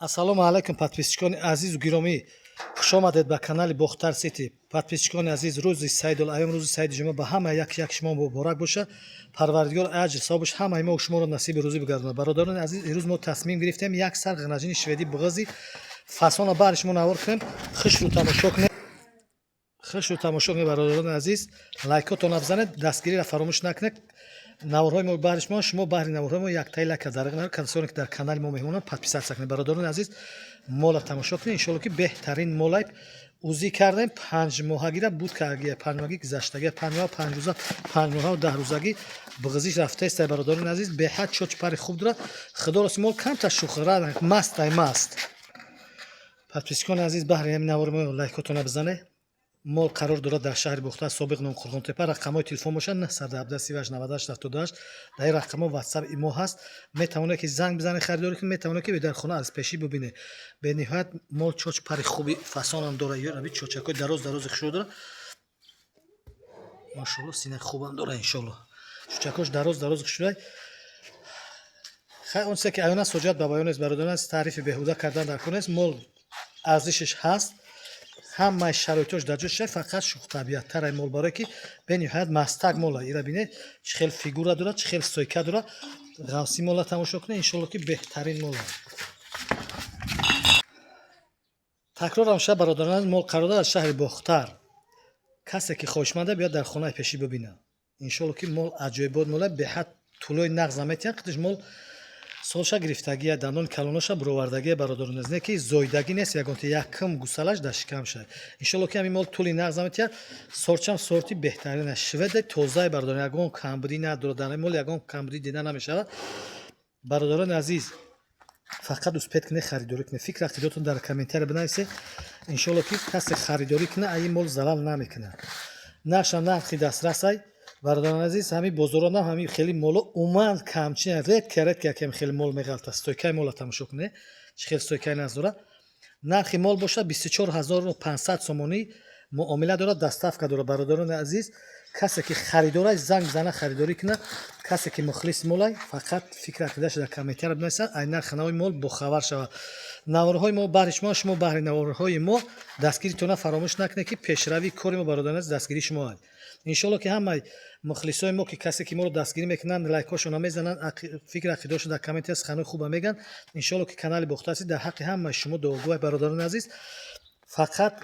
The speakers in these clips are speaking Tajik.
Ассалому алайкум, подписчикони азизу гиромӣ, хушомадед ба канали Бохтар Сити. Подписчикони азиз, рӯзи саидул айём, рӯзи саиди ҷумъа ба ҳама як як шумо муборак бошад. Парвардигор аҷр савобаш ҳамаи мо шуморо насиби рӯзӣ бигардонад. Бародарони азиз, имрӯз мо тасмим гирифтем, як сар ғанаҷини шведӣ буғази фасона баҳри шумо навор кунем. Хушрӯ тамошо кунед, хушрӯ тамошо кунед. Бародарони азиз, лайкотонро бизанед, дастгириро фаромӯш накунед. Наворҳои мо баҳри шумо, шумо баҳри наворҳои мо яктаи лайка дариқ наред. Касоне ки дар канали мо меҳмонанд, подписаться кунед. Бародарони азиз, мола тамошо кунед. Иншолло, ки беҳтарин молай узӣ кардем. 5 моҳагира буд, кагия 5 моҳагӣ гузаштагия, 5 моҳа 5 рӯза, 5 моҳаву 10 рӯзагӣ буғизиш рафтаеста. Бародарони азиз, беҳад чоч пари хуб дорад. Худо рост, мол камтар шухра мастай, маст. Подписчикони азиз, баҳри ҳамин навори мо лайкотона бизанед. Мол қарор дорад дар шаҳри Бохтар, собиқ ном Қурғонтепа. Рақамҳои телефон бошад 917 38 98 78. Дар ин рақамҳо Ватсап, имо ҳаст. Метавонед, ки занг бизанед, харидорӣ кунед, метавонед, ки дар хона аз пешӣ бибинед. Бениҳоят мол чоч пари хуби фасонам дорад. Ёраби, чочакҳои дароз дарози хушро дорад, машоалло. Синаи хубам дорад, иншоалло. Чӯчакҳош дароз дарози хушрӯй. Хай, он чизе ки аён аст, ҳоҷат ба баён нест. Бародарон, таърифи беҳуда кардан дар кор нест. Мол арзишаш ҳаст, ҳамаи шароитош дар ҷош, фақат шӯхтабиаттарай мол, барое ки бениҳоят мастак мола. Ира бинед, чӣ хел фигура дорад, чӣ хел стойка дорад. Ғавси мола тамошо кунед. Иншолло, ки беҳтарин мола. Такрорам шаб, бародарон, мол қарор дорад аз шаҳри Бохтар. Касе ки хоҳишманда, биёд, дар хонаи пешӣ бибинад. Иншолло, ки мол аҷоибот мола, беҳад тӯлои нағз наметиҳанд. Қидиш мол солша гирифтагия, дандони калоноша буровардагия. Бародарон, не ки зоидагӣ нест, ягонта якум гусалаш дар шикам шавад. Иншолло, ки ҳамин мол тӯли нағз наметиҳад. Сорчам сорти беҳтарина, шведе тозаи. Бародарон, ягон камбудӣ надорад. Дар мол ягон камбудӣ дида намешавад. Бародарони азиз, фақат успеть кунед, харидорӣ кунед. Фикр ақидотон дар комментария бинависед. Иншолло, ки касе харидорӣ кунад, ин мол залал намекунад. Нархшам нархи дастрасай. Бародарони азиз, ҳамин бозоронам ҳамин хели моло умуман камчин, редко, редко якам хели мол меғалта. Стойкаи мола тамошо кунед, чӣ хел стойкаи нағз дорад. Нархи мол бошад 24 500 сомонӣ. Муомила дорад, доставка дорад. Бародарони азиз, касе ки харидорай, занг бизана, харидорӣ кунад. Касе ки мухлис молай, фақат фикр ақидаша дар комментария бинависад, ай нархи нави мол бохабар шавад. Наворҳои мо баҳри шумо, шумо баҳри наворҳои мо. Дастгиритона фаромӯш накунед, ки пешравии кори мо, бародарони азиз, дастгирии шумо аст. Иншолло, ки ҳамаи мухлисои мо, ки касе ки моро дастгирӣ мекунанд, лайкҳошонро мезананд, фикр ақидаҳошон дар комментария, суханои хуба мегӯянд. Иншолло, ки канали Бохтар дар ҳаққи ҳамаи шумо дуогӯй. Бародарони азиз, фақат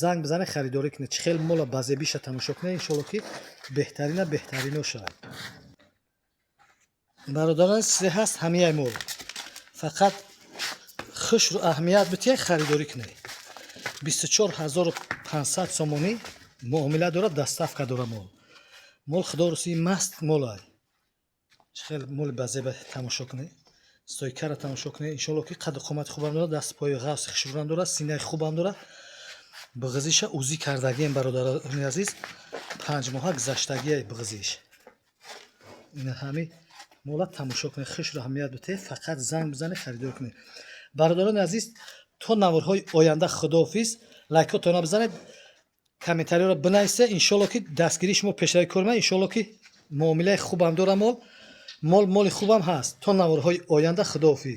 занг бизанед, харидорӣ кунед. Чӣ хел мола базебиша тамошо кунед. Иншолло, ки беҳтарина беҳтарино шавад. Бародарон, чизе ҳаст, ҳамияй мол. Фақат хушрӯ аҳамият битиҳед, харидорӣ кунед. 24 500 сомонӣ, муомила дорад, доставка дорад. Мол, худо рӯси, маст молай. Чӣ хел моли базеба тамошо кунед, стойкаро тамошо кунед. Иншолло, ки қаду қомати хубам дорад, даст пои ғавси хушрӯам дорад, синаи хубам дорад. Буғизиша узӣ кардагием, бародарони азиз, 5 моҳа гузаштагия буғизиш. Ина ҳами мола тамошо кунед, хушро аҳамият битиҳед, фақат занг бизанед, харидорӣ кунед. Бародарони азиз, то наворҳои оянда худоҳофиз. Лайкотона бизанед, комментариёро бинависед. Иншолло, ки дастгирии шумо пешравии кори ман. Иншолло, ки муомилаи хубам дорам. Мол, моли хубам ҳаст. То наворҳои оянда худоҳофиз.